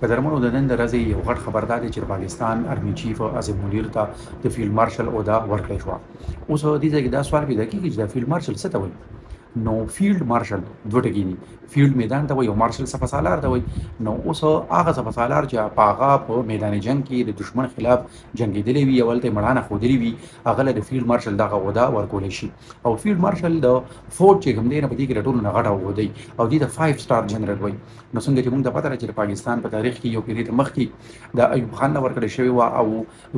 قدرمنو، د نن د ورځې یو غټ خبر دا دی چې د پاکستان ارمي چیف عاصم منیر ته د فیلډ مارشل عہده ورکړې شوه. اوس دې ځای کې دا سوال پیدا کیږي چې دا فیلډ مارشل څه ته وایي؟ نو فیلډ مارشل دوه ټکي دي، فیلډ میدان ته وایي او مارشل سپه سالار ته وایي. نو اوس هغه سپه سالار چې په هغه په میدان جنگ کې د دشمن خلاف جنګېدلی وي او هلته یې مړانه ښودلې وي، هغه له د فیلډ مارشل دغه عہده ورکولی شي. او فیلډ مارشل د فوج چې کوم دی نه په دې کې د ټولو نه غټه عہده دی او دې ته 5 سټار جنرال وایي. نو څنګه چې موږ ته پته ده چې د پاکستان په تاریخ کې یو پیریډ مخکې د ایوب خان نه ورکړل شوې وه او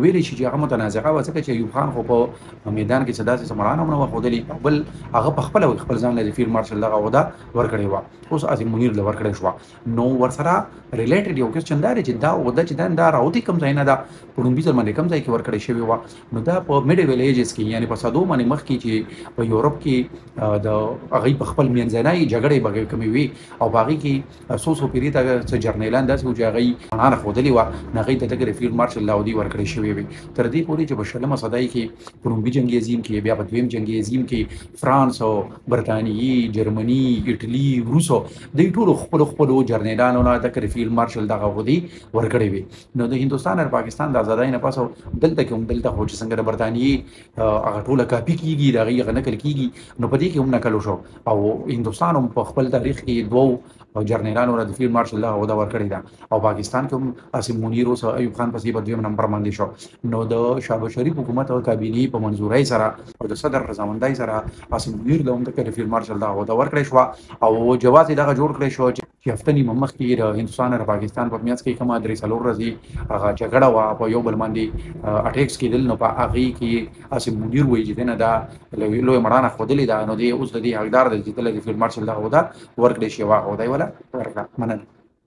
ویلی شي چې هغه متنازعه وه، ځکه چې ایوب خان خو په میدان کې څه داسې څه مړانه هم نه وه ښودلې او بل هغه په خپله خپل ځان له فیلډ مارشل دغه عہده ورکړې وه. اوس عاصم منیر له ورکړې شوه. نو ورسره ریلیټډ یو کوېسچن دا دی چې دا عہده چې دا راوتې کوم ځای نه ده، په لومړي ځل باندې کوم ځای کې ورکړې شوې وه؟ نو دا په میډیول ایجز کې، یعنی په صدو باندې مخکې چې په یورپ کې د هغوی په خپل منځنۍ جګړې به کومې وي او په هغې کې څو څو پیرې ته څه جرنیلان داسې وو چې هغوی مړانه ښودلې وه، نو هغوی ته دغه فیلډ مارشل دا عہدې ورکړې شوې وي. تر دې پورې چې په شلمه صدۍ کې په لومړي جنګ عظیم کې، بیا په دویم جنګ عظیم کې فرانس او برتانیې، جرمني، اټلي، روس، دوی ټولو خپلو خپلو جرنیلانو نه د فیلډ مارشل دغه عہدې ورکړې وي. نو د هندوستان او پاکستان د ازادۍ نه پس دلته کې هم، دلته خو چې څنګه د برتانیې هغه ټوله کاپي کیږي، د هغې هغه نقل کیږي، نو په دې کې هم نقل وشو. او هندوستان هم په خپل تاریخ کې دوو جرنیلانو له د فیلډ مارشل دغه عہده ورکړې ده او پاکستان کې هم عاصم منیر اوس ایوب خان پسې په دویم نمبر باندې شو. نو د شهباز شریف حکومت او کابینې په منظورۍ سره او د صدر رضامندۍ سره عاصم منیر له هم د فیلډ مارشل دغه عہده ورکړې شوه او جواز یې دغه جوړ کړی شو چې هفته نیمه مخکې د هندوستان او پاکستان په منځ کې کومه 3-4 ورځې هغه جګړه وه، په یو بل باندې اټیکس کېدل، نو په هغې کې عاصم منیر وایي چې دی نه دا لویه مړانه ښودلې ده، نو دی اوس د دې حقدار دی چې ده له د فیلډ مارشل دغه عہده ورکړی شي او هغه عہده یې وله ورکړه. مننه.